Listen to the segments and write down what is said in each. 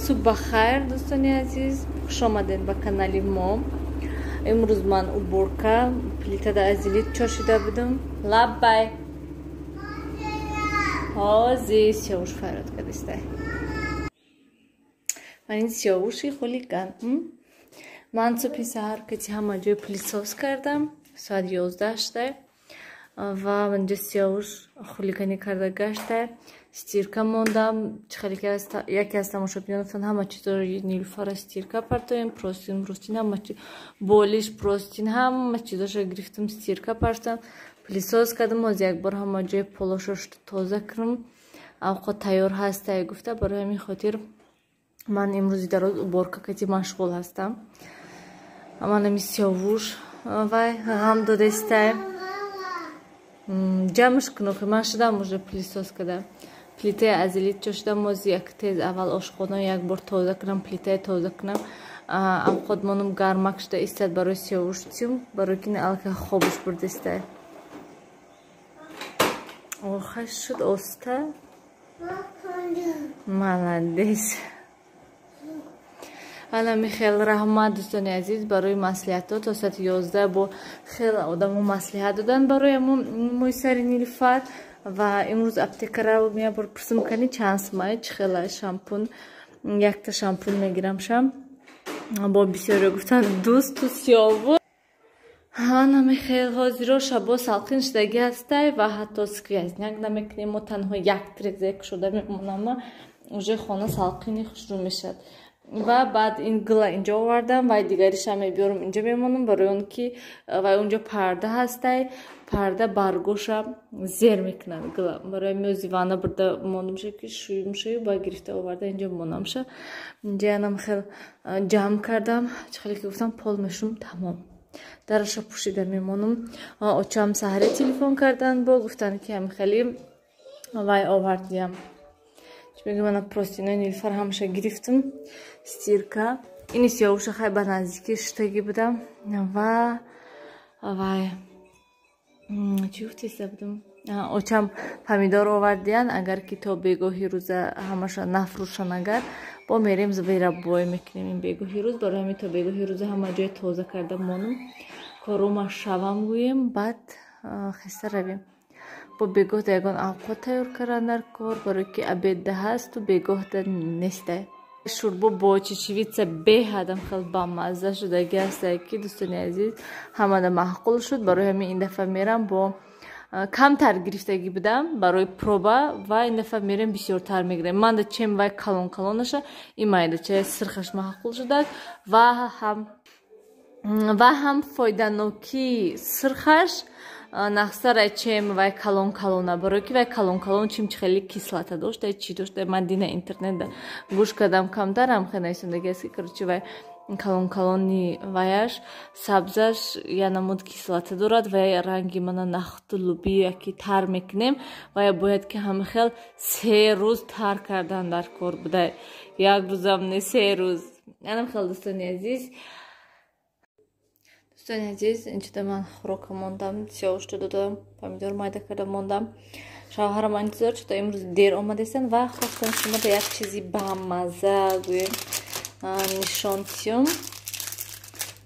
Субҳ бахайр, дӯстони азиз, хуш омадед ба канали мо. Имрӯз ман уборка, плитада азилит чошида будам. Лаббай, ҳозир Сиёвуш фарёд кардистай. Ман ин Сиёвуши хулиган. Ман субҳи саҳар кати ҳама ҷой пылесос кардам, соат 11 шуда, ва инҷо Сиёвуш хулиганӣ карда гашта. Стирка мондам. Хеле яке аз тамошобинон гуфтанд, ҳама чизоро Нилуфара стирка партоем, простынь, простынь, ҳама болиш, простынь, ҳама чизошо гирифтам, стирка партам, пылесос кардам. Ҳозир якбор ҳама ҷои полошо тоза кунам, авқот тайёр ҳастай гуфта. Барои ҳамин хотир ман имрӯзи дароз уборка кати машғул ҳастам. Манами Сиёвуш вай ғам додестай. Ҷамъш кунохи, ман шудам уже пылесос кардам, плитаи азилит чошидам. Мози як тез аввал ошхона як бор тоза кунам, плитаи тоза кунам, авқот монум, гармак шуда истад, барои Сиёвуш тюм, барои ки аллакай хобуш бурдестай. Охаш шуд оста, молодец. Ана хел раҳмат, дӯстони азиз, барои маслиҳатҳо. То соати 11 бо хел одамо маслиҳат доданд барои мӯи сари Нилуфар. Ва имрӯз аптекара меябор пурсим, кани чанд сумай, чӣ хела шампун, якта шампун мегирам шам. Бо бисёре гуфтанд дӯсту Сиёву. Ана хел ҳозиро шабо салқин шудагӣ ҳастай ва ҳатто сквозняк намекунем мо, танҳо як тиреза кушода мемонама, уже хона салқини хушрӯ мешавад. Ва баъд ин гила инҷо овардам ва дигаришам мебиёрам, инҷо мемонам, барои он ки вай унҷо парда ҳастай, парда баргоша зер мекунад гила. Барои мёзи ванна бурда мондамша, ки шӯюм, ба гирифта оварда инҷо монамша. Инҷа янам хел ҷамъ кардам, чӣ хеле ки гуфтам, пол мешум, тамом, дараша пӯшида мемонам. Очам саҳаре телефон карданд, бо гуфтанд, ки ҳам хеле вай овардиям. Чӣ мегӯям, ана простынои Нилуфар ҳамаша гирифтам стирка. Ини Сиёвуша хай ба наздикӣ шуштагӣ будам. Ва вай чӣ гуфтеста будам, очам помидор овардиян, агар ки то бегоҳи рӯза ҳамаша нафрӯшан, агар бо мерем зверобой мекунем ин бегоҳи рӯз. Барои ҳамин то бегоҳи рӯза ҳама ҷои тоза карда монам, корума шавам гӯем, баъд хеста равем. Бо бегоҳда ягон авқот тайёр кардан дар кор, барое ки обедда ҳасту бегоҳда нестай. Шӯрбо бо чечевица беҳадам хел бамазза шудагӣ ҳастай, ки, дӯстони азиз, ҳамада маъқул шуд. Барои ҳамин ин дафъа мерам, бо камтар гирифтагӣ будам барои проба, ва ин дафъа мерем, бисёртар мегирем. Манда чем вай калон калонаша, ин майдача сирхаш маъқул шудак ва ҳам фоиданокии сирхаш нақсара, чем вай калон калона, барое ки вай калон калон чим чи хеле кислота дошта, чӣ дошта. Ман дина интернетда гӯш кардам, камтарам хел нависондаги аст, ки, короче, вай калон калони ваяш сабзаш я намуд кислота дорад ва ранги мана нахту лубия ки тар мекунем, вая бояд ки ҳама хел 3 рӯз тар кардан дар кор буда, як рӯзам не, 3 рӯз. Анам хел, дӯстони азиз. Дӯстони азиз, инҷода ман хӯрока мондам, сиёвушто додам, помидор майда карда мондам. Шавҳарам интизор шуда, имрӯз дер омадестанд ва хостам шумода як чизи бамазза гӯем нишон тиём.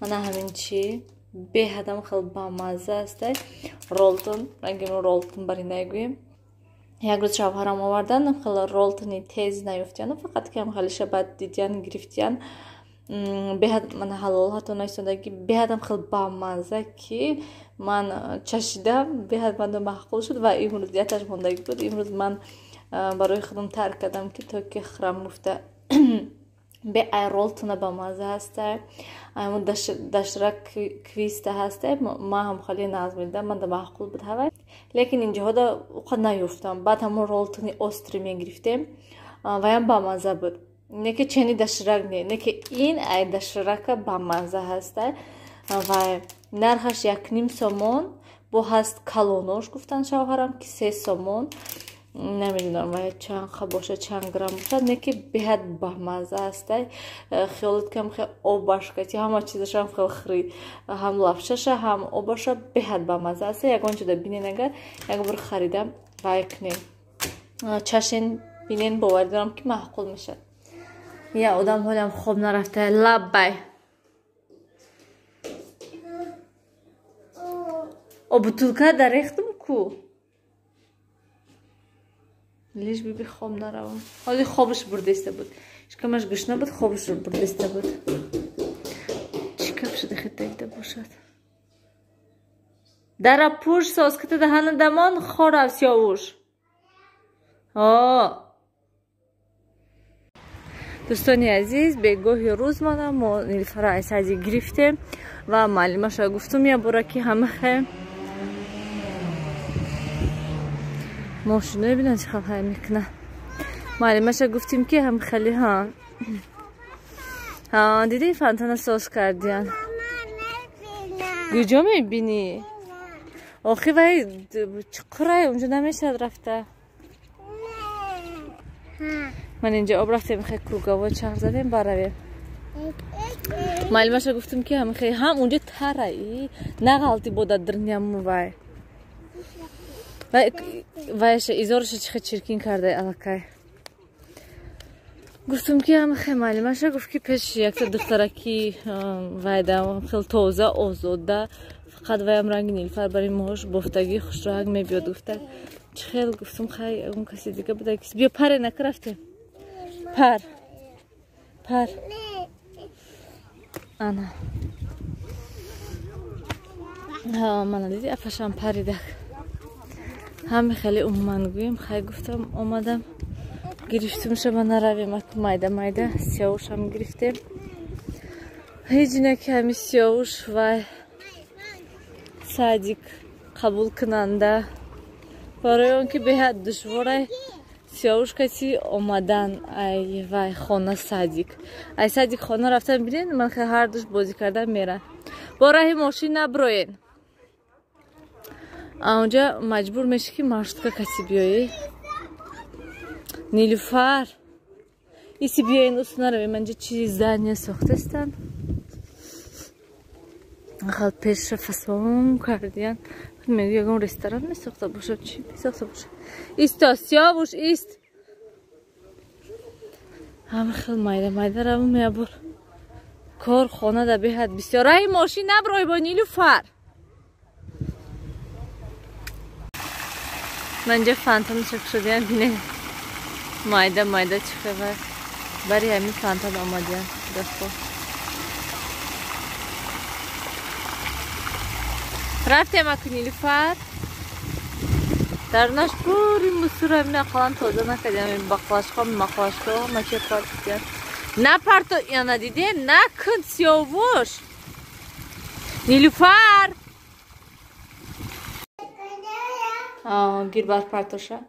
Мана ҳамин чи беҳадам хел бамазза астай, Ролтон, рангимо Ролтон баринай гӯем. Як рӯз шавҳарам овардан, хел Ролтони тез наёфтияну фақат кам хелиша баъд дидиян, гирифтиян. Беҳад мана ҳалол ҳатто наистодаги, беҳадам хел бамазза, ки ман чашидам, беҳад манда маъқул шуд. Ва имрӯз яташ мондагӣ буд, имрӯз ман барои худам тарк кардам, ки то ки хӯрам гуфта. Бе ай Ролтона бамазза ҳастай, айму Доширак Квиста ҳастай, ман ҳам хеле нағз медидам, манда маъқул буд ҳавай, лекин инҷоҳода уқа наёфтам. Баъд ҳамон Ролтони острый мегирифтем, ваям бамазза буд, не ки чени Доширак не, не ки ин ай Доширака бамазза ҳастай. Ва нархаш 1,5 сомон бо ҳаст, калонош гуфтанд шавҳарам, ки 3 сомон. Намедонам, вай чанд ха бошад, чанд грамм бошад, не ки беҳад бамазза ҳастай. Хиёлот кам хел обаш кати ҳама чизашам хел хӯрӣ, ҳам лапшаша, ҳам обаша, беҳад бамазза аста. Ягон ҷода бинен, агар як бор харида вай кунем, чашен, бинен, боварӣ дорам, ки маъқул мешавад. Я одам ҳолям хоб нарафта. Лаббай. О бутулка дарехтум ку. Лиш биби хоб наравам. Ҳоли хобаш бурдеста буд. Шикамаш гушна буд, хобаш бурдеста буд. Чӣ кап шуда хитаида бошад. Дара пуш соз кита даҳана дамон хорав сиёвуш. Дӯстони азиз, бегоҳи рӯз мана мо Нилуфара аз садик гирифтем ва муаллимаша гуфтум я бора ки ҳамахе мошинои бинан чӣ хел ҳай мекуна. Муаллимаша гуфтим ки ҳам хеле ҳа дидӣ фонтана соз кардиян. Куҷо мебинӣ? Охи вай чуқурай, унҷо намешавад рафта. Ман инҷо об рафтем, хе круговой чарх задем, баравем. Муаллимаша гуфтум ки ҳам хе ҳам унҷо тараи, нағалти бода дрняму вай. Вайша изораша чӣ хе чиркин кардай аллакай. Гуфтум ки ҳам хе муаллимаша гуфт ки пеш якта духтараки вайда хел тоза озода, фақат ваям ранги Нилуфар бари моҳош бофтагӣ хушроҳак мебиёд гуфта. Чӣ хел гуфтум хай он каси дига буда. Биё паре накрафтем. Пар. Пар. Ана. Мана диди апашам паридак. Ҳаме хеле умуман гӯем хай гуфтам омадам гирифтумша ба наравем аку майда майда сиёвушам гирифтем. Ҳеҷ не ки ҳами сиёвуш вай садик қабул кунанда. Барои он ки беҳад душворай сиёвуш каси омадан ай вай хона садик. Ай садик хона рафтан бинед ман хе ҳар душ бозӣ кардан меран. Бо раҳи мошин наброен. Онҷа маҷбур мешӣ ки маршрутка каси биёӣ. Нилуфар иси биёен ус наравем. Анҷа чизи здания сохтастанд. Хал пеша фасон кардиян. Мегӯ ягон ресторан месохта бошад, чӣ месохта бошад. Исто сиёвуш ист. Ҳама хел майда майда равам ябор. Кор хона да беҳад бисёр. Раҳи мошин наброй бо Нилуфар. Манҷа фонтан чак шудиян бине. Майда майда чӣ хабар. Бари ҳамин фонтан омадиян. Дафо. Рафтем аку Нилуфар. Дарнаш пури мусур ҳамин ақаллан тоза накардиям. Бақлашҳо, мақлашҳо ҳама чия партидиян. Напарто яна диде, накун сиёвуш. Нилуфар. Гир бар партоша.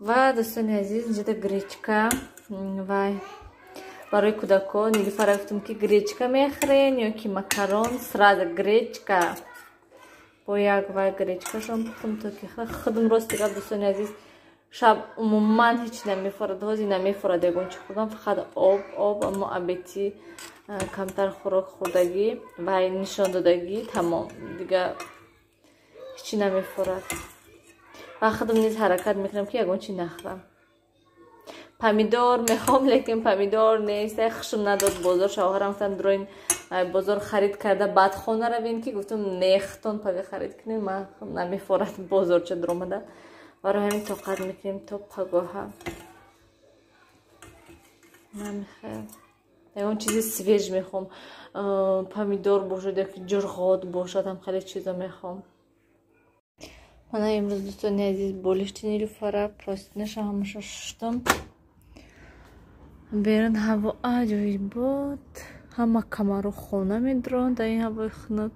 Ва дӯстони азиз, инҷода гречка вай барои кӯдакон. Нилуфара гуфтум ки гречка мехӯрен ё ки макарон, сразу гречка. Бо як вай гречкашон пухтум то ки худам рости гап дӯстони азиз шаб умуман ҳеҷ намефорад, ҳозир намефорад ягон чӣ хӯрдам, фақат об об, аммо абети камтар хӯрок хӯрдагӣ ва нишон додагӣ тамом, дига ҳеҷ намефорад. Ва худам низ ҳаракат мекунам ки ягон чӣ нахӯрам. Помидор мехоҳам, лекин помидор нест. Хушм надод бозор. Шавҳарам гуфтам дроин бозор харид карда баъд хона равем, ки гуфтам нехтон пага харид кунем, ман намефорад бозорча дуромада. Барои ҳамин тоқат мекунем то пагоҳа. Намехоҳам ягон чизи свеж мехоҳам, помидор бошад ё ки ҷурғот бошад, ҳам хеле чизо мехоҳам. Мана имрӯз дӯстони азиз болишти Нилуфара простинаша ҳамаша шуштам. Берун ҳаво аҷоиб буд. Ҳама камару хона медуранд дар ин ҳавои хунук.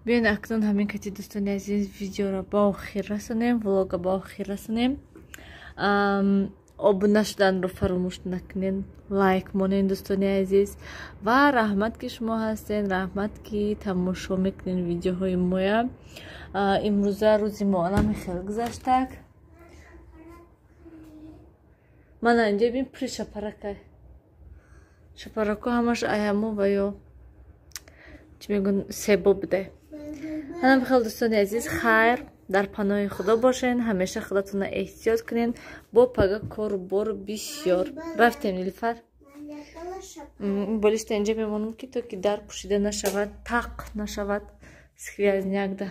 Биён акнун ҳамин кати дӯстони азиз видеоро ба охир расонем, влога ба охир расонем. Обуна шуданро фаромӯш накунед, лайк монед дӯстони азиз. Ва раҳмат ки шумо ҳастед, раҳмат ки тамошо мекунед видеоҳои моя. Имрӯза рӯзи мо анами хел гузаштак. Мана инҷа бин пури шапаракай. Шапарако ҳамаш аямо ва ё чӣ мегӯн себо буде. Анам хел дӯстони азиз, хайр, Дар паноҳи Худо бошен, ҳамеша худатонро эҳтиёт кунед. Бо пага кору бору бисёр. Рафтем, Нилфар. Болишта инҷа мемонам, ки то ки дар пӯшида нашавад, тақ нашавад, сквозняк да.